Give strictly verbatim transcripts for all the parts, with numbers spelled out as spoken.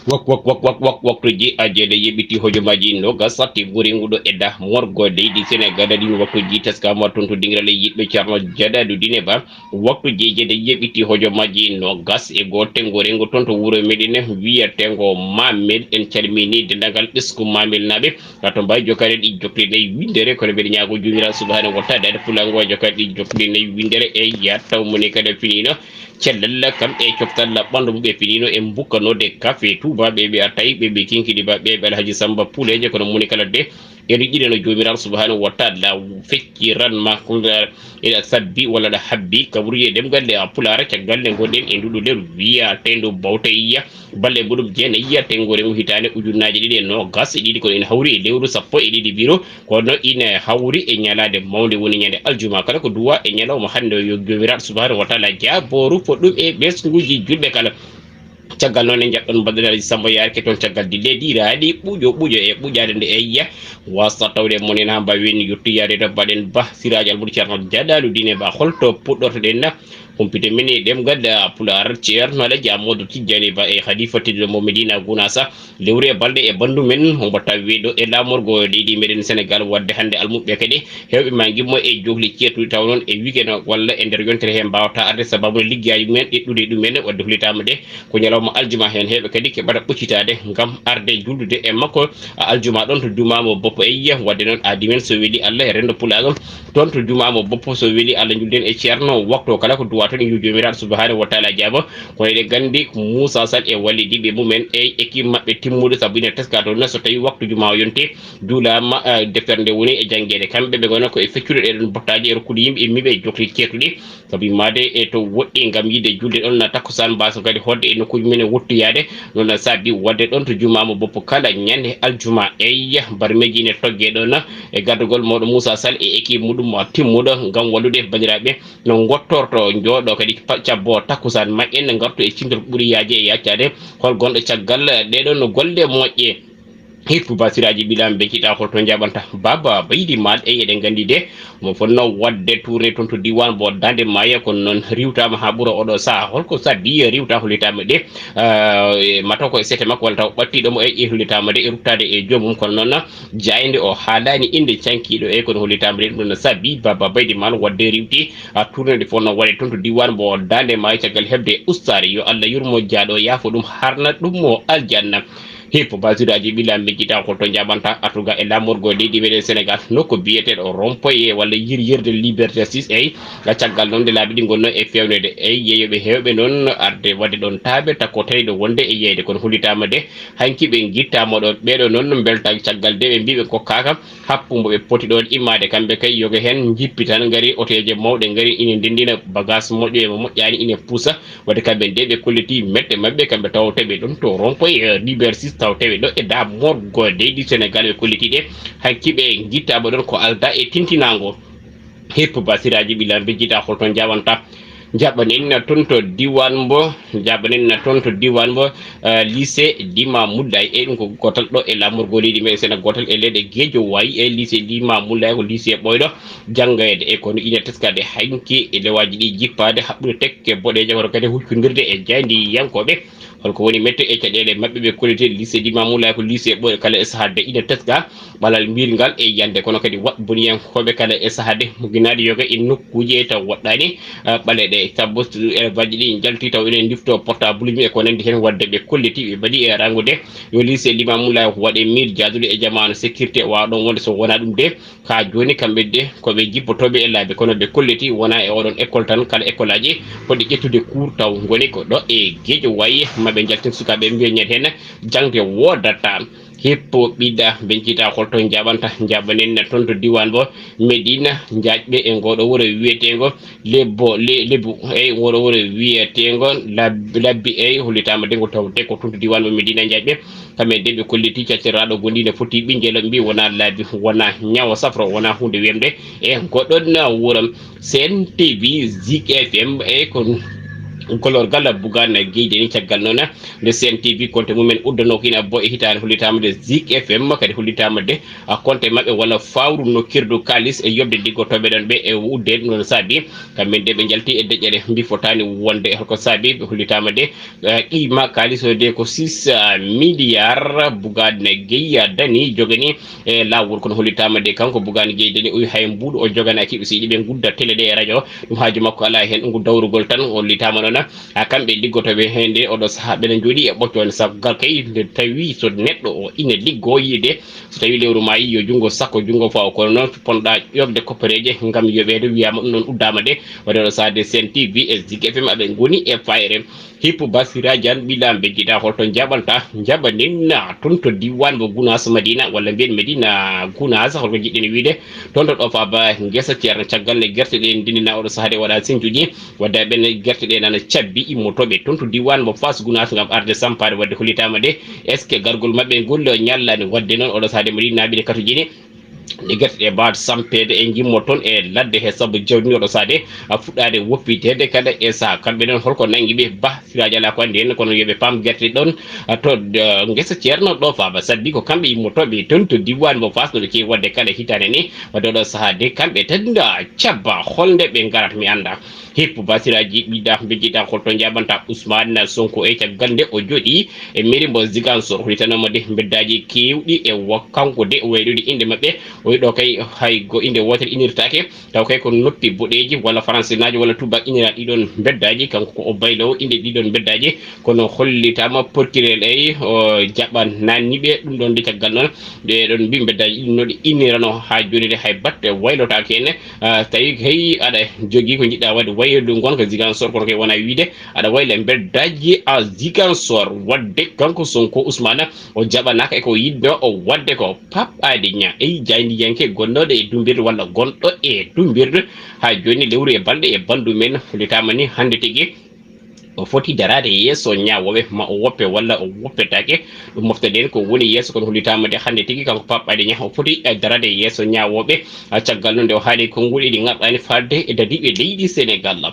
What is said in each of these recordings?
Wak wak wak wak wak waktuji ajele yeɓiti hojomaaji nogas satti ɓuri nguɗo edda morgo leydi Senegal. Ɗin waktuji teskama toon to dingiral e yiɗɓe Ceerno Jadaadu Dine Ba. Waktuji jeɗe yeɓiti hojomaaji nogas e goo tenngo rengo toon to wuro meɗen wiyatengo Mamel. En calmini denndaangal ɓesngu Mamelnaaɓe. Haa to mbaawi jokkaade ɗi jokkuɗi nayi winndere, kono mbeɗa ñaago Joomiraaɗo Subhaanahu wa Taala, ade Pulaar ngo jokkaade ɗi jokkuɗi nayi winndere, e yaa taw moni kala finiino cellal kam e coftal ɓanndu mum ɓe finiino e mbukkanoode kafe Tuubaa ɓe ɓe a tawi ɓe ɓe kinkini ba ɓe ɓe Alhaji Samba Puleeje, kono moni kala de ene yiɗano Joomiraaɗo Subhaanahu wa Taala fecciran ma ila sabbi walla ɗa habbi kaɓruye ɗemngal nde a Pulaar. Caggal nde ngonɗen e nduɗo lewru wiyateyndu Bawtayya, balle muɗum jeenayya tengore ngu hitaande ujunnaaje ɗiɗi e noogas e ɗiɗi, kono ene hawri e lewru sappo e ɗiɗi biro, kono ine hawri e ñalaande mawnde woni ñande aljuma kala ko duwa e ñalawma hannde o. Yo Joomiraaɗo Subhaanahu wa Taala jaabooru fof ɗum e ɓesnguuji julɓe kala. Caggal noon en njaɓɗon Badara Samba Yaari ke toon caggal dille diiraaɗi ɓuuƴo ɓuuƴo e ɓuuƴaade nde eyya wasa tawde monen haa mbawen yottoyaade to mbaɗen Ba Siraaji Almuɗi Ceerno Jadaadu Dine Ba. Holto puɗɗortoɗen humpito men e ɗemngal Pulaar? Ceerno Alaji Amadou Tijjani Ba e Khalifa Tedduɗo mo Medina Gounass, lewru e balɗe e banndu men, omo tawi ɗo e laamorgo leydi meɗen Senegal. Wadde hannde almuɓɓe kadi heewɓe ma ngimmo e johli ceertuɗi, taw noon e weekend walla e nder yontere he mbawata arde sababu no liggeyaaji mumen ɗeɗɗude ɗumen. Wadde hulitaama de ko ñalawma aljuma, heen heewɓe kadi keɓata ɓoccitaade ngam arde juldude e makko aljuma ɗon to jumaamo boppo. Eyya, wadde noon aadi men so weli Allah e renndo Pulaagu toon to jumaamo boppo, so weli Allah njulden e ceerno waktu kala ko duwa toon, yo Joomiraaɗo Subhaanahu wa Taala jaabo. Kono eɗen nganndi Moussa Sall e wallidiiɓe mumen e équipe maɓɓe timmude, sabu ina teska toon so tawi waktu juma o yonti juulaama, eh, deftere nde woni e janngeede. Kamɓe ɓe ngona ko e feccude ɗeɗon bottaaji e rokkude yimɓe e miɓe e jokli ceertuɗi. Sabu yimmaade e to woɗɗi ngam yiɗde julde ɗon takkusaan, mbaaso kadi hoɗde e nokkuuji men e wottoyaade. Noon saabi waɗde ɗon to jumaamo boppo kala ñande aljuma. Eyya, barmeeji ine toggee ɗon e gardagol mawɗo Moussa Sall e équipe muɗum timmuɗo ngam wallude banndiraaɓe no ngottorto, njooɗo kadi pa-, cabbo takkusaan maƴƴe, nde ngartu e cimtol ɓuri yaaje e yaccaade hol gonɗo caggal ɗeɗon golle moƴƴe. Hippu basiraaji ɓilaam be kiɗa hol to njaɓanta Baba Baydi Maal. E eɗen nganndi de mo fonno waɗde tourné toon to diwan bo Dande Maya, kono noon riwtaama haa ɓura oɗo saha. Holko sabi riwta holitaama de? Ah, e mataw ko e sete makko walla taw ɓattiɗo mo e, e holitaama de e ruttaade e joomum, kono noon jaaynde o haalaani innde cankiiɗo e kono holitaama de ɗum ɗon sabi Baba Baydi Maal waɗde riwti a tourné de fonno waɗe toon to diwan bo Dande Maya caggal heɓde ustaare. Yo Allah yurmo jaaɗo yaafo ɗum harna ɗum mo aljanna. Hippo basiraaji ɓilaam ɓe jiɗa hol to njaɓanta artuga e laamorgo leydi meɗen Senegal nokku biyeteeɗo Rompoye walla yiryirde Liberté six. Eyi, caggal noon nde laabi ɗi ngonno e fewnede, eyi, yeeyoɓe heewɓe noon arde waɗde ɗon taaɓe takko tawiɗo wonde e yeeyde, kono hollitaama de hanki ɓe ngittaama ɗon. Ɓeeɗo noon mbelta caggal de ɓe mbiɓe kokkaaka happu mbo ɓe poti ɗon immaade. Kamɓe kay yoga heen njippi tan, ngari otoje mawɗe ngari ine ndenndina bagage moƴƴo e mo moƴƴaani ine pusa. Wadde kamɓe nde ɓe kolliti mette maɓɓe, kamɓe taw tawi ɗon to Rompoy, eh, Liberté six, taw tawi ɗo e da morgo leydi Senegal ɓe kolliti ɗe. Hanki ɓe ngittaama ɗon ko alda e tintinango. Hippo basiraaji ɓilaam ɓe jiɗa hol to njaɓanta. Njaɓanen toon to diwan mbo, njaɓanen toon to diwan mbo, eh, lycée Lima Moulay. E ɗum ko gootal ɗo e laamorgo leydi meɗen Senegal, gootal e leyɗe Geejo Wayi. E lycée Lima Moulay ko lycée ɓooyɗo janngayde. E kono ina teskade hanki e lewaaji ɗi jippaade haɓɓude tekke boɗeeje, kono kadi huccondirde e jaayndiyankooɓe. Holko woni mette e caɗeele maɓɓe ɓe kolliti lycée Lima Moulay? Ko lycée ɓooyɗo kala e sahaa de ina teska ɓalal mbirgal e yande, kono kadi waɗ boniyankooɓe kala e sahaa de muginaade yoga e nokkuuji e taw woɗɗaani, ah, ɓaleeɗe. Sabu élèveaji ɗi njalti taw ene ndifto portable ji e ko nanndi heen, wadde ɓe kolliti ɓe mbaɗi e rangude yo lycée Lima Moulay waɗe miir jaaduɗo e jamaanu sécurité waawa ɗon wonde. So wonaa ɗum de, haa jooni kamɓe de ko ɓe jippotooɓe e laabi, kono ɓe kolliti wonaa e oɗon école tan, kala école aji poɗɗi ƴettude cours taw ngoni ko ɗo e Geejo Wayi. Maɓe njaltin sukaaɓe mbiya ñande heen jaŋde woodata. Hippo ɓiɗɗa ɓe njiita hol to njaɓanta, njaɓanen toon to diwan mbo Medina Njaajɓe e ngoɗo wuro wiyeteengo Lebbo, Le-, Lebu, eyi, wuro wuro wiyeteengo Lab-, Labbi, eyi, hollitaama de ngo tawde ko toon to diwan mbo Medina Njaajɓe. Kamɓe de ɓe kolliti cacciraaɗo gonɗi ne foti ɓinngel mbi wona laabi, wona ñawo safro, wona huunde wemde e ngoɗon wuro. Sen T V, Zik F M, eyi, ko golorgal Bougane Guèye Dany. Caggal noon nde C N T V konte mumen uddanoo ko ina bo e hitaande, hollitaama de Zik F M kadi hollitaama de, a, konte maɓɓe walla fawru nokkirdu kaalis e yoɓde liggotooɓe ɗon ɓe e udde. Ɗum ɗon saabi kamɓe de ɓe njalti e deƴƴere, mbi fotaani wonde. Holko saabi? Ɓe hollitaama de, eh, qima kaalis o de ko six milliards Bougane Guèye Dany jogani e laawol. Kono hollitaama de kanko Bougane Guèye Dany, o wi hay mbuuɗu o joganaaki ɓe, so yiɗi ɓe ngudda télé ɗe e radio, ɗum haaju makko alaa heen. Ngu dawrugol tan hollitaama noon, a, kamɓe liggotooɓe heen de oɗo sahaa ɓe njooɗi e ɓoccoonde, sabu gal kay nde tawi so neɗɗo o ina liggoo yiide, so tawi lewru maayi yo junngo sakko, junngo fawo, kono noon ponɗa ƴoogde koppereeje ngam yoɓeede, wiyaama ɗum noon uddaama de. Waɗde oɗo sahaa de C N T V e Zik F M aɓe ngoni e fayre. Hippo Basira Diagne ɓiɗa mbejjiɗa, holto njaɓanta? Njaɓanin toon to diwan mo Gunas Madina, walla mbiyen Medina Gunas, holko njiɗɗen wiide toon to ɗo faaba ngesa ceerno. Caggal nde gerte ɗe ndinina oɗo sahaa de waɗa sinjuji, wadda ɓen gerte ɗe nana cabbi immotoɓe toon to diwan mo Fass Gunas ngam arde sampaade, wadde hollitaama de est ce que gargol maɓɓe ngol ñallani? Wadde noon oɗo sahaa de Madina naɓi de katujini nde gerte ɗe mbaawata sampeede e njimmo toon e ladde he, sabu jawdi ndi oɗo sahaa de a fuɗɗaade woppiteede kala e sahaa. Kamɓe noon holko nanngi ɓe? Ba Siraaji alaa ko anndi heen, kono yo ɓe paam gerte ɗon, a, to, eh, ngesa ceerno ɗo faaba. Sabbi ko kamɓe immotooɓe toon to diwan mo Fass no ɓe keewi waɗde kala hitaande ni. Wadde oɗo sahaa de kamɓe tan cabba, holnde ɓe ngarata mi annda. Hippo Basiraaji ɓiɗa mbejjiɗa, holto njaɓanta Ousmane Sonko e caggal nde o jooɗi e mairie mo Ziguinchor, hollitanooma de mbeddaaji keewɗi e wo-, kanko de o waylude innde maɓɓe. O wi ɗo kay hay go innde wootere inirtaake, taw kay ko noppi boɗeeji walla faransinaajo walla tubaak inira ɗiɗon mbeddaaji. Kanko ko o bayloowo innde ɗiɗon mbeddaaji, kono hollitaama portirel ey o jaɓanaani ɓe ɗum ɗon de. Caggal noon ɓe ɗon mbi mbeddaaji ɗiɗi no ɗi inirano haa jooni de hay batte waylotaake heen. Ah, so tawi hey aɗa jogii ko njiɗɗa waɗde waylude ngon ko Ziguinchor, kono kay wona wiide aɗa wayla mbeddaaji a Ziguinchor. Wadde kanko Sonko Ousmane o jaɓanaaka e ko yiɗno o waɗde ko. Pape Alé Niang, eyi, jaayndiyanke gonnooɗo e dumbirde walla gonɗo e dumbirde haa jooni lewru e balɗe e banndum en, hollitaama ni hannde tigi o foti daraade yeeso ñaawooɓe, ma o woppe walla o woppetaake. Ɗum moftoɗen ko woni yeeso, kono hollitaama de hannde tigi kanko Pape Alé Niang o foti, eh, daraade yeeso ñaawooɓe. Ah, caggal noon nde o haali konngol, iɗi ŋarɗaani faalde e dadiiɓe leydi Senegal.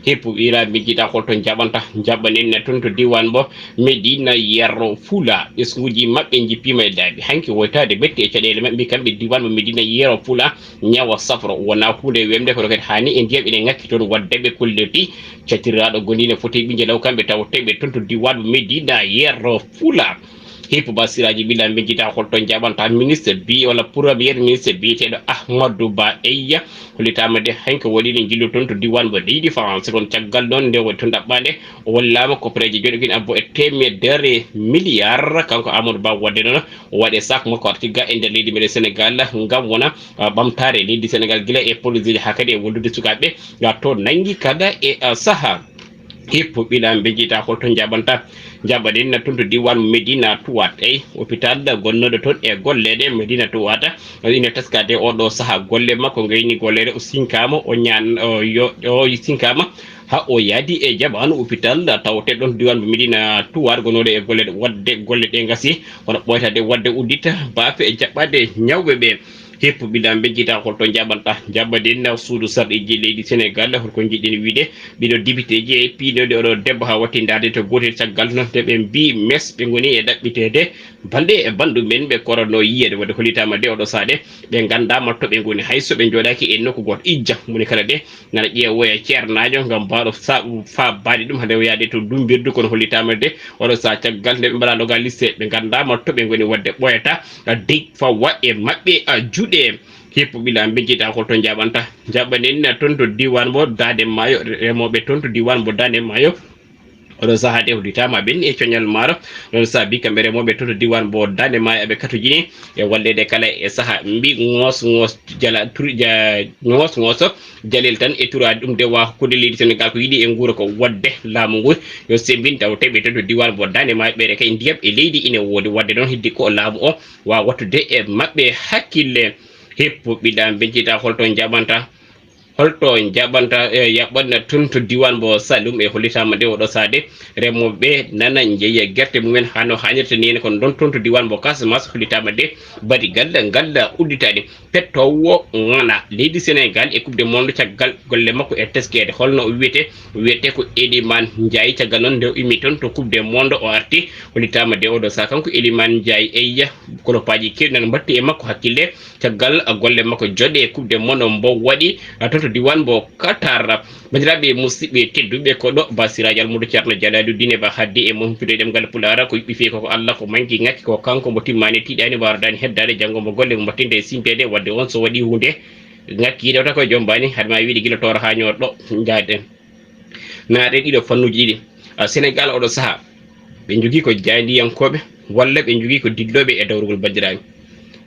Hippo ɓiira mbejjiɗa holto njaɓanta? Njaɓanen toon to diwan mo Medina Yero Fula. Ɓesnguuji maɓɓe njippiima e laabi. Hanki woytaade metti e caɗeele maɓɓe, kamɓe diwan mo Medina Yero Fula. Ñawa safro wona huunde wemde, kono kadi haani e ndiyam ene ŋakki toon, wadde ɓe kollirti cattiraaɗo gondiinde foti ɓinngel law, kamɓe tawteɓe toon to diwan mo Medina Yero Fula. Hippo Basiraaji ɓila mbejjiɗa holto njaɓanta ministre bi walla premier ministre biyeteeɗo Ahmadou Ba Eyya. Hollitaama de hanki waɗi ne njillu toon to diwan mo leydi France. Kono caggal noon nde waɗi toon ɗaɓɓaande o wallaama koppareeje jooɗi ko ina abbo e teemedere milliard. Kanko Amadou Ba wadde noon o waɗe sac makko arti ga e nder leydi meɗen Sénégal ngam wona, ah, ɓamtaare leydi Sénégal gila e policeji haa kadi e wallude sukaaɓe ga to nanngi kala e, ah, saha. Hippo ɓila mbejjiɗa holto njaɓanta? Njaɓaɗen na toon to diwan Medina Tuwat. Eyi, hôpital gonnooɗo toon e golleede Medina Tuwat ina teskade oɗo saha golle makko ngayni golleede. O sinkama, o ñaan, o yo, o sinkama ha o yaadi e jaɓaanu hôpital tawte ɗon diwan Medina Tuwat gonnooɗo e golleede. Wadde golle ɗe ngasi, kono ɓoytade wadde uddita baafe e jaɓɓade ñawɓe ɓe. Hippo ɓila mbejjita holto njaɓanta? Njaɓaɗen na suudu sarɗiji leydi Sénégal, holko njiɗɗen wiide? Ɓiɗo dibiteji e piinode oɗo debbo ha watti ndaarde to gotel caggal noon nde ɓe mbi mes ɓe ngoni e ɗaɓɓiteede balɗe e bandu men ɓe korano yiyede. Wadde hollitama de oɗo saade ɓe gandama to ɓe ngoni, hay so ɓe jooɗaki e nokku goto. Ijja moni kala de nana ƴeewoya ceernaajo ngam mbaaɗo sa-, faabaade ɗum hade o yaade to dumbirdu, kono hollitaama de oɗo saha caggal nde ɓe mbaɗa loga liste ɓe nganndaama to ɓe ngoni, waɗde ɓooyata dig fawa e maɓɓe a juuɗe. Hippo ɓila mbejjiɗa holto njaɓanta? Njaɓanen toon to diwan mo Daande Maayo, remooɓe toon to diwan mo Daande Maayo. Oɗo saha de hollitaama ɓen e coñal maaro. Ɗon saabi kamɓe remooɓe toon to diwan mo Daande Maayo aɓe katujini e walleede kala e saha mbi ŋoos ŋoos jala turu ja-, ŋoos ŋooso jalel tan e turaade ɗum de wa hakkunde leydi Sénégal ko yiɗi e nguura ko wadde laamu ngu yo sembin taw teɓe toon to diwan mo Daande Maayo ɓeɗe kay ndiyam e leydi ina woodi. Wadde noon heddi ko laamu o wa wattude e maɓɓe hakkille. Hippo ɓiɗa mbejjita holto njaɓanta? Holto jaɓanta e yaɓɓanna toon to diiwaan mbo Saloum e hollitaama de oɗo sahaa de, remooɓe nana njeya gerte mumen hano haanirta ni, kono ɗoon toon to diiwaan mbo Casamance hollitaama de, bati ngal ngal udditaani. Pettoowo ŋana leydi Senegaal e Coupe du Monde caggal golle makko e teskeede. Holno o wiyetee? O wiyetee ko Elimane Ndiaye. Caggal noon nde o immii toon to Coupe du Monde o arti hollitaama de oɗo sahaa kanko Elimane Ndiaye. Eyya, kolopaaji keewɗi nana mbaɗti e makko hakkille. Caggal golle makko joɗe e Coupe du Monde mbo waɗi toon to diiwaan mbo Qatar. Banndiraaɓe musidɓe tedduɓe, ko ɗo Ba Siraaji Almuudu Ceerno Jalaalu Diine Ba haddi e mon humpito e ɗemngal Pulaar. Ko yuɓɓi fii ko ko Allah, ko manki ŋakki ko kanko, mbo timmaani tiiɗaani warodaani heddaade, janngo mbo golle mum mbattinte e simpeede. Wadde on so waɗi huunde ŋakki ɗo tako e jommbaani, hade ma wiide gila tooro haa ñoor ɗo njaaden. Naaten ɗiɗo fannuuji ɗiɗi. A, Senegaal oɗo sahaa, ɓe njogii ko jaayndiyankooɓe walla ɓe njogii ko dillooɓe e dawrugol banndiraaɓe?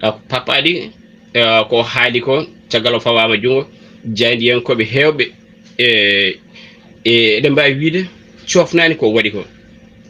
A, Pape Ali, a, ko haali ko caggal o fawaama junngo, jaayndiyankooɓe heewɓe e, e, eɗen mbaawi wiyde cofnaani ko waɗi ko.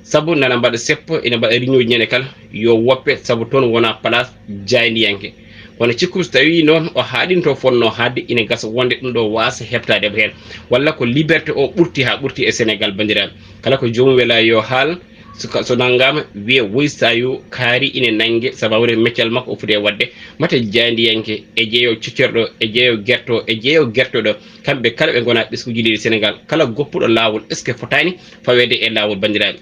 Sabu nana mbaɗa seppo, ene mbaɗa réunion ji ñande kala, yo woppe, sabu toon wonaa place jaayndiyanke. Kono cikkum so tawii noon o haaɗino to fotnoo haaɗde, ina gasa wonde ɗum ɗo waasa heɓtaade mo heen. Walla ko liberté o ɓurti haa ɓurti e Senegaal, banndiraaɓe. Kala ko joomum welaa yo haal, so ka, so nanngaama, wiyee woy so tawii kaari ine nannge, sabu hawre meccal makko o foti e waɗde. Mate jaayndiyanke e jeeyo coccorɗo, e jeeyo gerto, e jeeyo gertoɗo, kamɓe kala ɓe ngonaa ɓesnguuji leydi Senegaal. Kala goppuɗo laawol, est-ce que fotaani faweede e laawol, banndiraaɓe?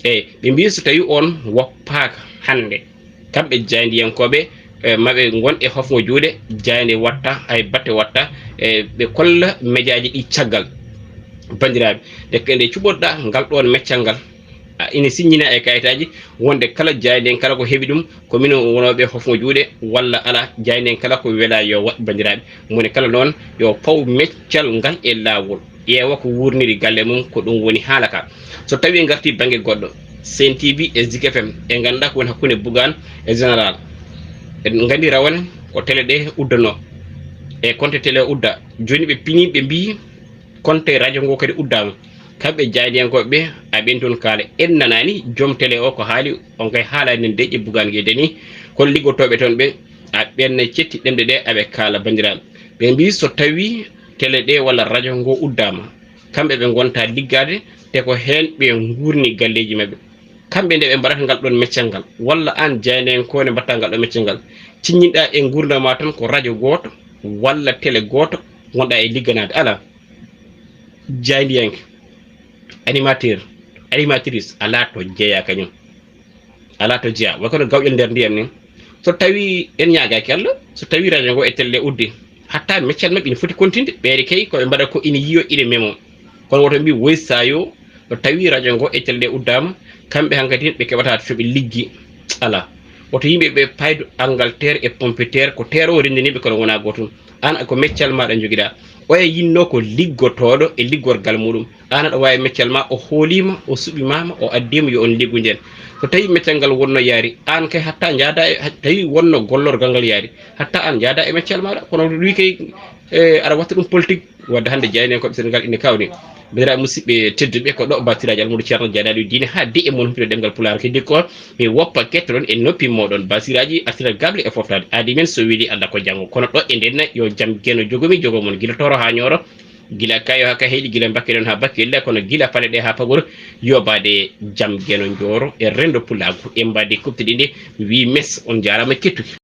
Eey, ɓe mbiyi so tawii on woppaaka hannde, kamɓe jaayndiyankooɓe, e, maɓe ngon e hofngo juuɗe, jaaynde watta, hay batte watta, e, ɓe kolla mejaaji ɗi caggal. Banndiraaɓe, nde, nde cuɓotoɗaa ngal ɗoon meccal ngal, a, ina siññinaa e kayitaaji wonde kala jaayndiyanke kala ko heɓi ɗum, ko minen wonooɓe hofngo juuɗe walla alaa, jaayndiyanke kala ko welaa yo waɗ, banndiraaɓe. Moni kala noon yo paw meccal ngal e laawol, ƴeewa ko wuurniri galle mum, ko ɗum woni haala ka. So tawii ngartii bannge goɗɗo, Sen T V e Zik F M, ɓe ngannduɗaa ko woni hakkunde Bougane e Général. Eɗen nganndi rawane ko télé ɗe uddanoo, e konte télé o udda. Jooni ɓe pinii, ɓe mbiyi konte radio ngo kadi uddaama. Kamɓe jaayndiyankooɓe ɓe, a ɓen toon kaala. En nanaani joom télé o ko haali, on kay haalaani en deƴƴe Bougane Gueye Dany. Kono liggotooɓe toon ɓe, a ɓen cetti ɗemɗe ɗe aɓe kaala, banndiraaɓe. Ɓe mbiyi so tawii télé ɗe walla radio ngo uddaama, kamɓe ɓe ngonta liggaade, te ko heen ɓe nguurni galleeji maɓɓe. Kamɓe nde ɓe mbaɗata ngal ɗoon meccal ngal, walla aan jaayndiyanke ko nde mbaɗta ngal ɗoon meccal ngal, ciññinɗaa e nguurndam ma tan ko radio gooto walla télé gooto ngonɗaa e ligganaade? Alaa. Jaayndiyanke, animateur, animatrice, alaa to jeyaa kañum. Alaa to jeyaa. Way kono gawƴel nder ndiyam ni. So tawii en ñaagaaki Allah, so tawii radio ngo e télé uddi, hatta meccal maɓɓe ina foti kontinde. Ɓeere kay ko ɓe mbaɗa ko ina yiyo, ina memo. Kono woto mbi woy sayo, so tawii radio ngo e télé uddaama, kamɓe hankadi ɓe keɓata to ɓe liggi. Alaa. Woto yimɓe ɓe paydu Angleterre e pompiteer, ko teero o renndini ɓe kono wonaa gootum. Aan ko meccal maaɗa njogiɗaa. Oya yinno ko liggotooɗo e liggorgal muɗum. Aan aɗa waawi meccal ma, o hooliima, o suɓimaama, o addiima yo on liggu ndeen. So tawii meccal ngal wonno yaari, aan kay hatta njaada e, ha-, tawi wonno gollorgal ngal yaari, hatta aan njaada e meccal maaɗa. Kono wi kay, e, aɗa watta ɗum politique, wadde hannde jaayndiyankoɓe Senegaal ina kawni. Banndiraaɓe musidɓe tedduɓe, ko ɗo Ba Siraaji Almuudu Ceerno Jaaɗaaɗo Diine haaɗi e mon humpito ɗemngal Pulaar kadi ko mi woppa kettoɗon e noppi mooɗon. Ba Siraaji artira gable e foftaade aadi men so weli Allah ko janngo. Kono ɗo e nden yo jam geno jogomi jogo mon gila toro haa ñooro, gila kayo haa kaheeli, gila bakkeli on haa bakkeli, kono gila pale ɗe haa pagol yo baade jam geno njooro e renndo pulaagu e mbaadi kuɓtidi ndi. Mi wii mes, on njaaraama kettuki.